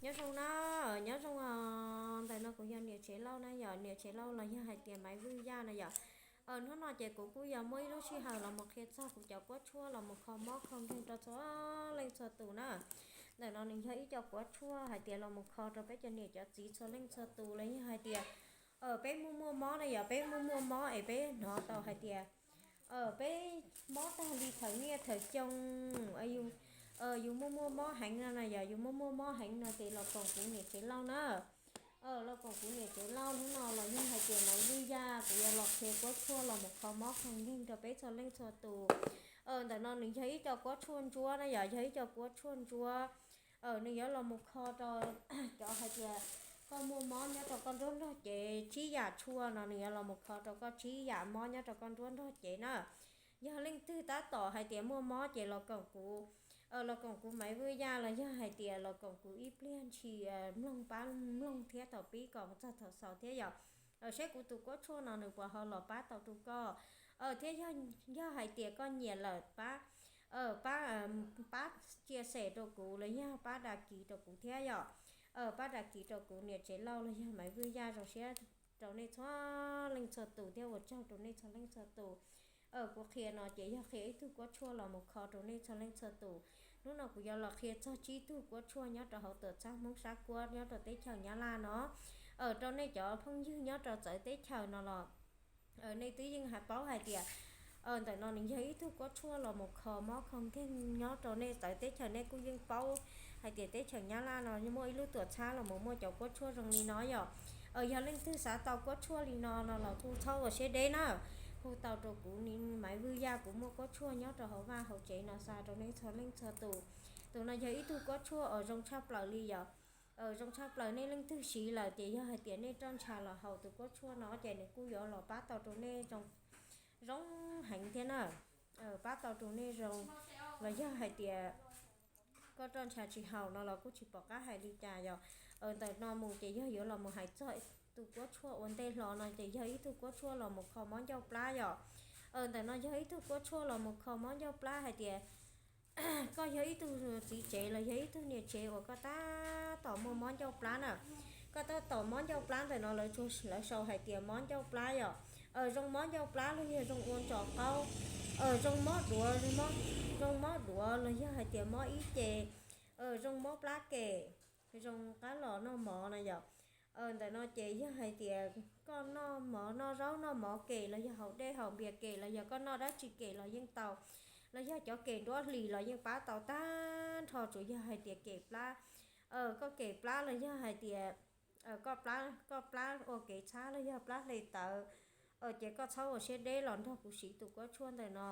Nyob zoo na, nyob zoo os. Ntawm no kuv yog niam tsev Lauj na yom, niam tsev Lauj los yog hais tias Maiv Vwj Yaj na yom. Hnub no ces kuv kuj yog muaj ib lub sij hawm los mus qhia txog kuv cov kuab tshuaj los mus kho mob kho nkeeg rau txhua leej txhua tus na. Ntawm no nws yog ib co kuab tshuaj hais tias los mus kho rau peb cov niam cov txiv txhua leej txhua tus los yog hais tias peb muaj muaj mob na yom, peb muaj muaj mob es peb hnov tau hais tias peb mob tag li thawm niaj thawm xyoo, yus muaj muaj mob heev no na yom, yus muaj muaj mob heev no ces los koom kuv niam tsev Lauj na. Los koom kuv niam tsev Lauj hnub no los yog hais tias Maiv Vwj Yaj kuv yuav los qhia kuab tshuaj los mus kho mob kho nkeeg rau peb txhua leej txhua tus. Ntawm no nws yog ib co kuab tshuaj ntsuab na yom, yog ib co kuab tshuaj ntsuab. Nws yuav los mus kho rau cov hais tias koj muaj mob nyob rau koj nruab nrog cev tsib yam tshuaj no nws yuav los mus kho rau koj tsib yam mob nyob rau koj nruab nrog cev na. Yog leej twg tab tom hais tias muaj mob ces los koom kuv, los koom kuv Maiv Vwj Yaj los yog hais tias los koom kuv ib pliag ntshis mloog pab mloog thiab thaum pib kom txog thaum xaus thiab yom. Seb kuv tus kuab tshuaj no nws puas ho los pab tau rau koj. Thiab yog hais tias koj nyiam lawm pab, pab, pab chia sẻ rau kuv los yog pab đăng ký rau kuv thiab yom. Pab đăng ký rau kuv niam tsev Lauj los yog Maiv Vwj Yaj zoo siab rau nej txhua leej txhua tus thiab ua tsaug rau nej txhua leej txhua tus. Kuv qhia no ces yog qhia ib tug kuab tshuaj los mus kho rau nej txhua leej txhua tus. Hnub no kuv yuav los qhia txog tsib tug kuab tshuaj nyob rau hauv tuam txhab Hmoob Sab Kuab nyob rau teb chaws Nyab Laj no. Rau nej cov phooj ywg nyob rau txawv teb chaws no los nej twb yeej paub hais tias ntawm no nws yog ib tug kuab tshuaj los mus kho mob kho nkeeg nyob rau nej txawv teb chaws, nej kuj yeej paub hais tias teb chaws Nyab Laj no muaj ib lub tuam txhab los mus muaj cov kuab tshuaj zoo li no yom. Yog leej twg xav tau kuab tshuaj li no no los kuj txhob ua siab deb na, hu tau rau kuv Maiv Vwj Yaj, kuv muaj kuab tshuaj nyob rau hauv vaj hauv tsev no xa rau nej txhua leej txhua tus. Tus no yog ib tug kuab tshuaj uas zoo tshaj plaws li yom. Zoo tshaj plaws, nej leej twg siv lawm ces yog hais tias nej roj ntsha los haus tus kuab tshuaj no ces nws kuj yuav los pab tau rau nej zoo heev thiab na. Pab tau rau nej zoo, los yog hais tias koj roj ntsha tsis haus no los kuj tsis pom qab hais li cas yom. Ntawm no mus ces yog yuav los mus hais txog tus kuab tshuaj ua ntej hlo no ces yog ib tug kuab tshuaj los mus kho mob ncauj plab yom. Ntawm no yog ib tug kuab tshuaj los mus kho mob ncauj plab hais tias koj yog ib tug txiv tsev los yog ib tug niam tsev uas koj tab tom muaj mob ncauj plab na. Koj tab tom mob ncauj plab ntawm no lawv sau hais tias mob ncauj plab yom. Zoo mob ncauj plab los yog zoo ua ntsos qaub, zoo mob duav, zoo mob duav los yog hais tias mob ib ce, zoo mob plab kem, zoo qab los noj mov no yom. Ntawm no ces yog hais tias koj noj mov noj zaub noj mov kem los yog haus dej haus npias kem los yog koj noj dab tsi kem los yeej tau, los yog cov kem nruab hlis los yeej pab tau tag nrho, tsuas yog hais tias kem plab, koj kem plab los yog hais tias koj plab ua kev txhab los yog plab hle tawv, ces koj txhob ua siab deb los nrog kuv siv tus kuab tshuaj ntawm no.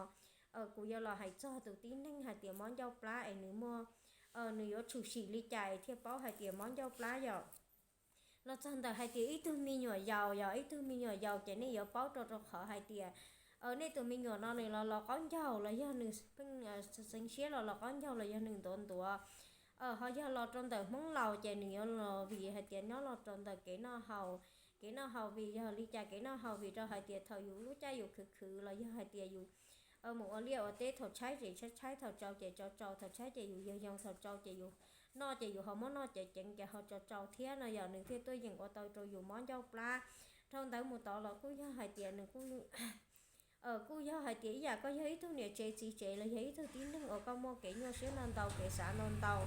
Kuv yuav los hais txog tus tib neeg hais tias mob ncauj plab es nws muaj, nws yuav tshwm sim li cas es thiaj paub hais tias mob ncauj plab yom. Los txog ntawm hais tias ib tug me nyuam yaus yog ib tug me nyuam yaus ces nej yuav paub rau rau qhov hais tias nej tus me nyuam no nws los los qaub ncaug los yog nws pheej xeev siab los los qaub ncaug los yog nws ntuav ntuav, ho yog los rau ntawm Hmoob laus ces nws yuav los vim hais tias nyob los rau ntawm kev noj haus. Kev noj haus vim yog li cas kev noj haus? Vim rau hais tias thaum yus lub caij yus khwv khwv los yog hais tias yus mus ua liaj ua teb, thaum tshaib ces tshaib tshaib, thaum tsau ces tsau tsau, thaum tshaib ces yus yog yoo, thaum tsau ces yus noj ces yus ho muab noj ceev ceev ces ho tsau tsau thiab no yog nws thiaj tuaj yeem ua tau rau yus mob ncauj plab. Dhau ntawd mus tod los kuj yog hais tias nws kuj kuj yog hais tias ib yam koj yog ib tug niam tsev txiv tsev los yog ib tug tib neeg uas koj muaj kev nyuaj siab ntau ntau, kev xav ntau ntau,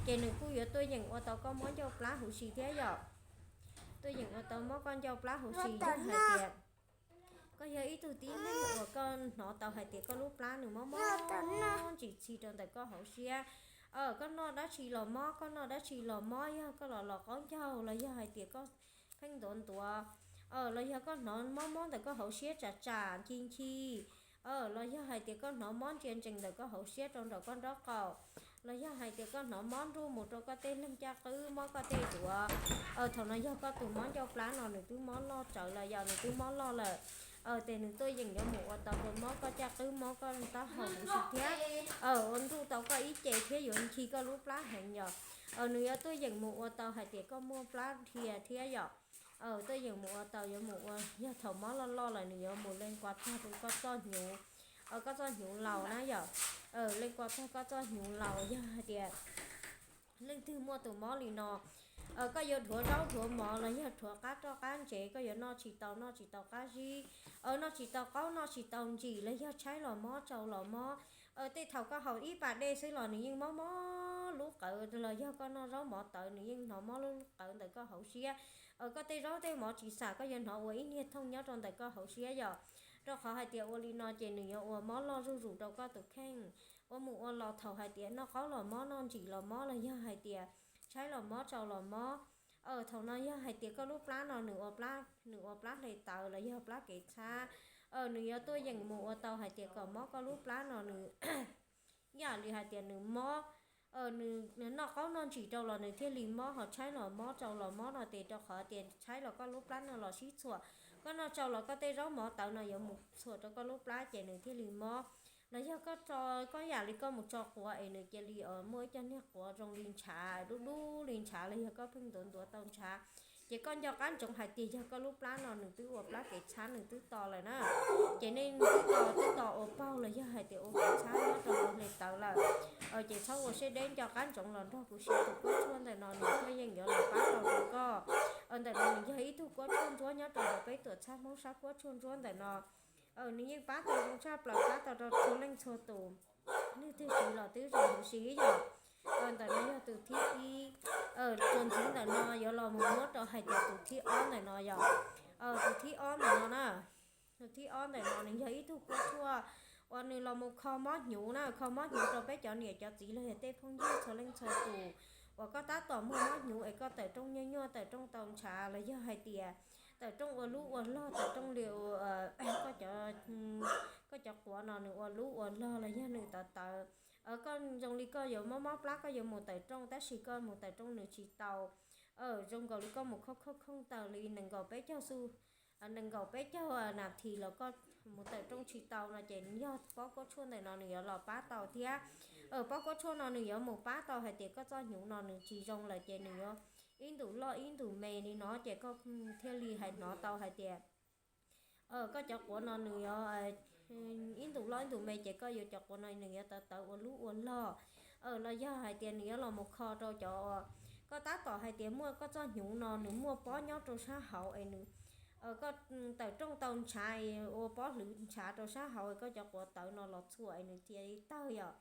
ces nws kuj yuav tuaj yeem ua tau koj mob ncauj plab huv si thiab yom. Tuaj yeem ua tau mob koj ncauj plab huv si yog hais tias koj yog ib tug tib neeg uas koj hnov tau hais tias koj lub plab nws mob mob ntsis txhi rau ntawm koj hauv siab. Koj noj dab tsi los mob, koj noj dab tsi los mob, yog koj los los qaub ncaug los yog hais tias koj pheej ntuav ntuav, los yog koj hnov mob mob ntawm koj hauv siab tsam tsam nchi nchi, los yog hais tias koj hnov mob ntsia ntsees ntawm koj hauv siab rau nraum koj nraub qaum, los yog hais tias koj hnov mob nruj mus rau koj tej leeg caj qwb, mob koj tej duav, thaum no yog koj tus mob ncauj plab no nws twb mob loj tsawv lawm yom, nws twb mob loj lawm. Ces nws tuaj yeem yuav mus ua tau rau mob koj caj qwb, mob koj taub hau huv si thiab, ua nruj tau koj ib ce thiab yuav nchi koj lub plab heev yom. Nws yuav tuaj yeem mus ua tau hais tias koj muaj plab dhia thiab yom. Tuaj yeem mus ua tau yuav mus ua, yog thaum mob loj loj lawm nws yuav mus leej kua tag rau koj txoj hnyuv, koj txoj hnyuv laus na yom. Leej kua tag koj txoj hnyuv laus yog hais tias Leej twg muaj tus mob li no, koj yuav dhuav zaub dhuav mov los yog dhuav qab roj qab ntsev, koj yuav noj tsis tau, noj tsis tau qab zib, noj tsis tau qaub noj tsis tau ntsim, los yog tshaib los mob tsau los mob. Tej thaum koj haus ib pas dej xwb los nws yeej mob mob lub qawv, los yog koj noj zaub mov tawv nws yeej hnov mob lub qawv ntawm koj hauv siab. Koj tej zaub tej mov tsis xam koj yuav hnov ua ib niag thooj nyob rau ntawm koj hauv siab yom. Rau qhov hais tias ua li no ces nws yuav ua mob loj zuj zus rau koj tus kheej. Ua mus ua los thaum hais tias noj qaub los mob, noj ntsim los mob, los yog hais tias tshaib los mob tsau los mob. Thaum no yog hais tias koj lub plab no nws ua plab, nws ua plab hle tawv los yog plab kev txhab, nws yuav tuaj yeem mus ua tau hais tias kom mob koj lub plab no nws yam li hais tias nws mob, nws noj qaub noj ntsim rau los nws thiaj li mob, ho tshaib los mob tsau los mob no ces rau qhov tias tshaib los koj lub plab no los sib txhuam, koj noj tsau los koj tej zaub mov tawv no yuav mus txhuam rau koj lub plab ces nws thiaj li mob. Los yog koj tso, koj yam li koj mus tso quav es nws cia li muaj ib co niag quav zoo li ntshav, dub dub li ntshav, los yog koj pheej ntuav ntuav tau ntshav, ces koj nco qab ntsoov hais tias yog koj lub plab no nws twb ua plab kev txhab nws twb to lawm na. Ces nej twb to, twb to ua paug los yog hais tias ua kev txhab nyob rau hauv hle tawv lawm, ces txhob ua siab deb, nco qab ntsoov los nrog kuv siv tus kuab tshuaj ntawm no, nws thiaj yeej yuav los pab tau rau koj. Ntawm no nws yog ib tug kuab tshuaj ntsuab nyob rau hauv peb tuam txhab Hmoob sab kuab tshuaj ntsuab ntawm no. Nws yeej pab tau zoo tshaj plaws, pab tau rau txhua leej txhua tus, leej twg siv los twb zoo huv si yom. Ntawm no yog tus thib ib, txuas ntxiv ntawm no yuav los mus muab rau hais tias tus thib ob ntawm no yom. Tus thib ob ntawm no na, tus thib ob ntawm no nws yog ib tug kuab tshuaj uas nws los mus kho mob hnyuv na, kho mob hnyuv rau peb cov niam cov txiv los yog tej phooj ywg txhua leej txhua tus uas koj tab tom muaj mob hnyuv es koj tawm rooj nyuaj nyuaj, tawm rooj tau ntshav, los yog hais tias tawm rooj ua lub ua log, tawm rooj li koj cov quav no nws ua lub ua log los yog nws tawv tawv. Koj zoo li koj yuav mob mob plab koj yuav mus tawm rooj tab sis koj mus tawm rooj nws tsis tau. Zoo nkaus li koj mus khooj khooj khooj taws li nees nkaum peb caug xu, nees nkaum peb caug nas this los koj mus tawm rooj tsis tau no ces yog pob kuab tshuaj ntawm no nws yuav los pab tau thiab. Pob kuab tshuaj no nws yuav mus pab tau hais tias koj txoj hnyuv no nws tsis zoo lawm ces nws yuav ib ntus loj ib ntus me li no ces koj thiaj li hais hnov tau hais tias koj cov quav no nws yuav ib ntus loj ib ntus me ces koj yuav cov quav no nws yuav tawv tawv ua lub ua log. Los yog hais tias nws yuav los mus kho rau cov, koj tab tom hais tias muaj koj txoj hnyuv no nws muaj pob nyob rau sab hauv es nws, koj tawm rooj tau ntshav ua pob hlwv ntshav rau sab hauv es koj cov quav tawv no los txhuam es nws cia li tawg yom.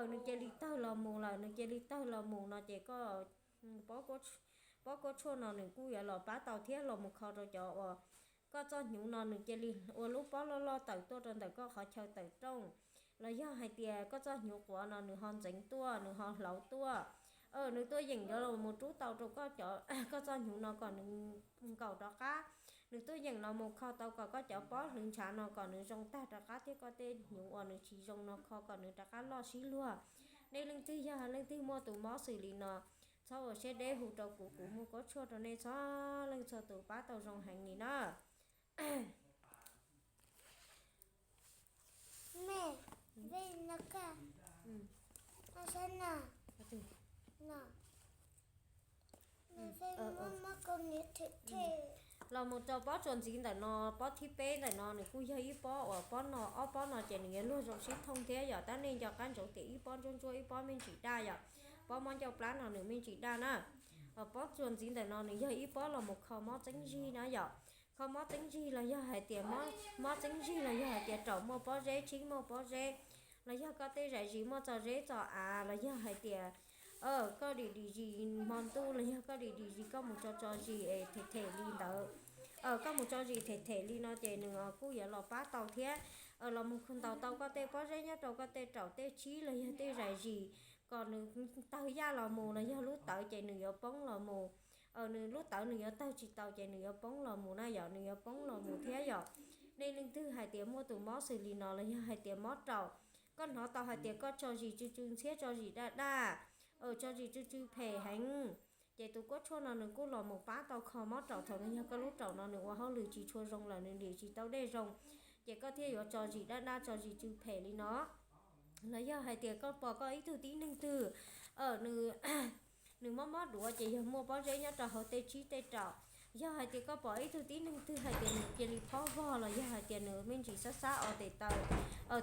Nws cia li tawg los mus lawm, nws cia li tawg los mus no ces koj pob kuab tshuaj no nws kuj yuav los pab tau thiab los mus kho rau cov uas koj txoj hnyuv no nws cia li ua lub pob loj loj tawm tuaj rau ntawm koj qhov chaw tawm rooj. Los yog hais tias koj txoj hnyuv quav no nws ho ntxeev tuaj, nws ho hlauv tuaj, nws tuaj yeem yuav los mus rub tau rau koj cov, koj txoj hnyuv no kom nws nkaum rov qab. Nws tuaj yeem los mus kho tau kom koj cov pob hlwv ntshav no kom nws zoo tag rov qab thiab koj tej hnyuv uas nws tsis zoo no kho kom nws rov qab loj sib luag. Nej leej twg yog leej twg muaj tus mob xws li no, txhob ua siab deb hu rau kuv, kuv muaj kuab tshuaj rau nej txhua leej txhua tus pab tau zoo heev li na. Los mus rau pob tsuas ntxiv ntawm no, pob thib peb ntawm no nws kuj yog ib pob uas pob no, ob pob no ces nws yuav luag zoo sib thooj thiab yom. Tab nej nco qab ntsoov tias ib pob ntsuab ntsuab ib pob me ntsis daj yom. Pob mob ncauj plab no nws me ntsis daj na. Pob tsuas ntxiv ntawm no nws yog ib pob los mus kho mob txeeb zig na yom. Kho mob txeeb zig los yog hais tias mob txeeb zig los yog hais tias raum muaj pob zeb, tshib muaj pob zeb, los yog koj tej zais zis muaj txog zeb txog av los yog hais tias koj dim dim zis hmo ntuj los yog koj dim dim zis koj mus tso tso zis es them them li ntawd. Koj mus tso zis them them li no ces nws kuj yuav los pab tau thiab. Los mus ntaus tau koj tej pob zeb nyob rau koj tej raum tej tshib los yog tej zais zis kom nws tawg yaj los mus los yog lub tawv ces nws yuav poob los mus. Nws lub tawv nws yuav tawg tsis tau ces nws yuav poob los mus na yom, nws yuav poob los mus thiab yom. Nej leej twg hais tias muaj tus mob xws li no los yog hais tias mob raum, koj hnov tau hais tias koj tso zis tsw tsw ntxhiab, tso zis daj daj, tso zis tsw tsw phem heev, ces tus kuab tshuaj no nws kuj los mus pab tau kho mob raum. Thaum no yog koj lub raum no nws ua hauj lwm tsis tshua zoo lawm, nws dim tsis tau dej zoo, ces koj thiaj yuav tso zis daj daj, tso zis tsw phem li no. Los yog hais tias koj pom koj ib tug tib neeg twg, nws, nws mob mob duav ces yog muaj pob zeb nyob rau hauv tej tshib tej raum. Yog hais tias koj pom ib tug tib neeg twg hais tias nws cia li phob vog los yog hais tias nws me ntsis xab xab os tes taw,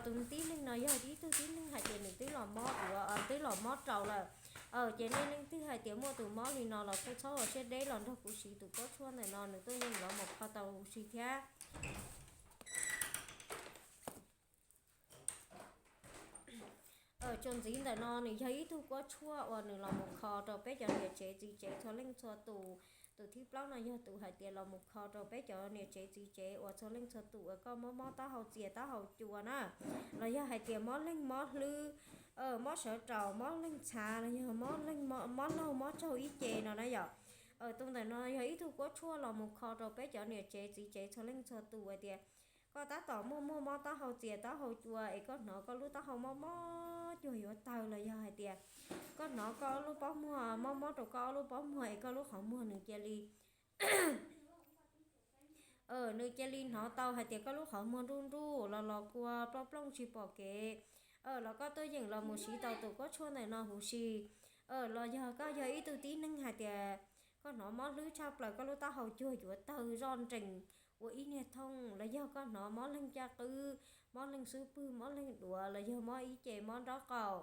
tus tib neeg no yog ib tug tib neeg hais tias nws twb los mob duav, twb los mob raum lawm. Ces nej leej twg hais tias muaj tus mob li no los kuj txhob ua siab deb los nrog kuv siv tus kuab tshuaj ntawm no, nws tuaj yeej los mus kho tau huv si thiab. Tsuas ntxiv ntawm no nws yog ib tug kuab tshuaj uas nws los mus kho rau peb cov niam tsev txiv tsev txhua leej txhua tus. Tus thib plaub no yog tus hais tias los mus kho rau peb cov niam tsev txiv tsev uas txhua leej txhua tus uas koj mob mob taub hau txias taub hau cua na, los yog hais tias mob leeg mob hlwb, mob sawv raus, mob leeg txha, los yog mob laug mob tsaug ib ce no na yom. Tus ntawm no yog ib tug kuab tshuaj los mus kho rau peb cov niam tsev txiv tsev txhua leej txhua tus hais tias koj tab tom muaj muaj mob taub hau txias taub hau cua es koj hnov koj lub taub hau mob mob cuag yuav tawg, los yog hais tias koj hnov koj ob lub pob muag mob mob rau koj ob lub pob muag es koj lub qhov muag nws cia li nws cia li hnov tau hais tias koj lub qhov muag nruj nruj los los kua plooj plooj tsis pom kev, los koj tuaj yeem los mus siv tau tus kuab tshuaj ntawm no huv si. Los yog koj yog ib tug tib neeg hais tias koj hnov mob hlwb tshaj plaws, koj lub taub hau cuag yuav tawg zoj nrees ua ib niag thooj, los yog koj hnov mob leeg caj qwb, mob leeg xub pwg, mob leeg duav, los yog mob ib ce mob nraub qaum,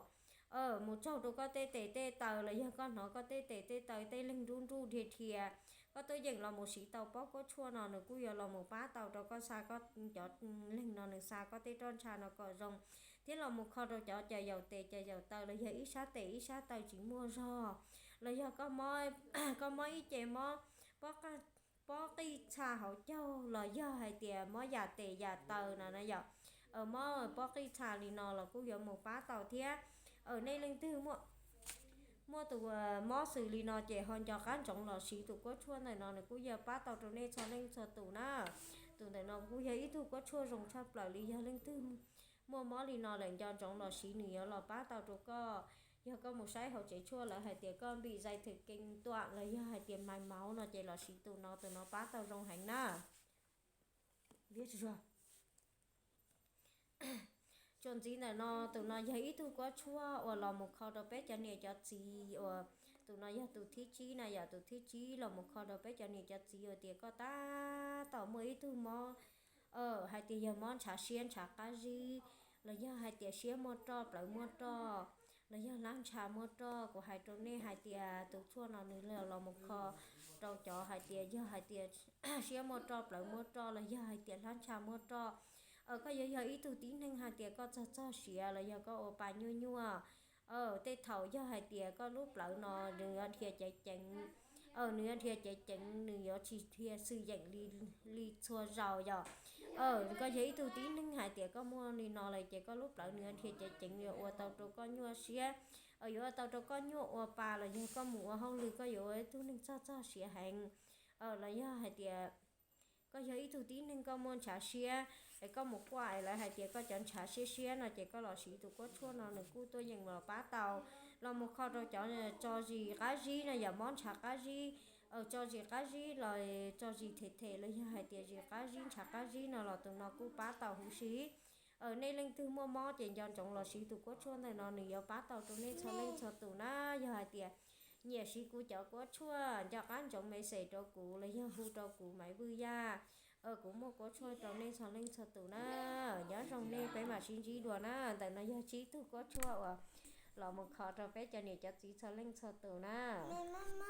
mus tsaug rau koj tej tes tej taw, los yog koj hnov koj tej tes tej taw tej leeg nruj nruj dhia dhia, koj tuaj yeem los mus siv tau pob kuab tshuaj no nws kuj yuav los mus pab tau rau koj xa koj cov leeg no nws xa koj tej roj ntsha no kom zoo, thiab los mus kho rau cov cov yaum tes cov yaum taw los yog ib sab tes ib sab taw tsis muaj zog, los yog koj mob ib ce mob pob qij txha hauv caug, los yog hais tias mob yam tes yam taw no na yom, mob pob qij txha li no los kuj yuav mus pab tau thiab. Nej leej twg muaj tus mob xws li no ces ho nco qab ntsoov los siv tus kuab tshuaj ntawm no nws kuj yuav pab tau rau nej txhua leej txhua tus na. Tus ntawm no kuj yog ib tug kuab tshuaj zoo tshaj plaws li, yog leej twg muaj mob li no lawm nco ntsoov los siv nws yuav los pab tau rau koj. Yog koj mus saib hauv tsev tshuaj lawv hais tias koj npim zais thwm kees tuam los yog hais tias mais mauv no ces los siv tus no, tus no pab tau zoo heev na. Tsuas ntxiv ntawm no tus no yog ib tug kuab tshuaj uas los mus kho rau peb cov niam cov txiv uas tus no yog tus thib tsib na yom, tus thib tsib los mus kho rau peb cov niam cov txiv uas tias koj tab tom muaj ib tug mob hais tias yog mob ntshav siab ntshav qab zib, los yog hais tias siab muaj roj plawv muaj roj, los yog hlab ntsha muaj roj. Kuv hais rau nej hais tias tus tshuaj no nws los mus kho rau cov hais tias yog hais tias siab muaj roj plawv muaj roj los yog hais tias hlab ntsha muaj roj. Koj yuav yog ib tug tib neeg hais tias koj txog txog siav los yog koj ua pa nyuaj nyuaj, tej thaum yog hais tias koj lub plawv no nws yuav dhia ceev ceev, nws yuav dhia ceev ceev, nws yuav tsis dhia xwm yeem li txhua zaus yom. Koj yog ib tug tib neeg hais tias koj muaj li no lawm ces koj lub plawv nws yuav dhia ceev ceev, yuav ua tau rau koj nyuaj siab, yuav ua tau rau koj nyuaj ua pa los yog koj mus ua hauj lwm koj yuav ua ib tug neeg txog txog siav heev, los yog hais tias koj yog ib tug tib neeg koj muaj ntshav siab es koj mus quaj es lawv hais tias koj cov ntshav siab siab no ces koj los siv tus kuab tshuaj no nws kuj tuaj yeem los pab tau. Los mus kho rau cov tso zis qab zib no yom, mob ntshav qab zib, tso zis qab zib los tso zis them them los yog hais tias zis qab zib ntshav qab zib no los tus no kuj pab tau huv si. Nej leej twg muaj mob ces nco ntsoov los siv tus kuab tshuaj ntawm no nws yuav pab tau rau nej txhua leej txhua tus na. Yog hais tias nyiam siv kuv cov kuab tshuaj nco qab ntsoov message rau kuv los yog hu rau kuv Maiv Vwj Yaj. Kuv muaj kuab tshuaj rau nej txhua leej txhua tus na. Nyob zoo nej, peb mam sib ntsib dua na. Ntawm no yog tsib tug kuab tshuaj uas los mus kho rau peb cov niam cov txiv txhua leej txhua tus na.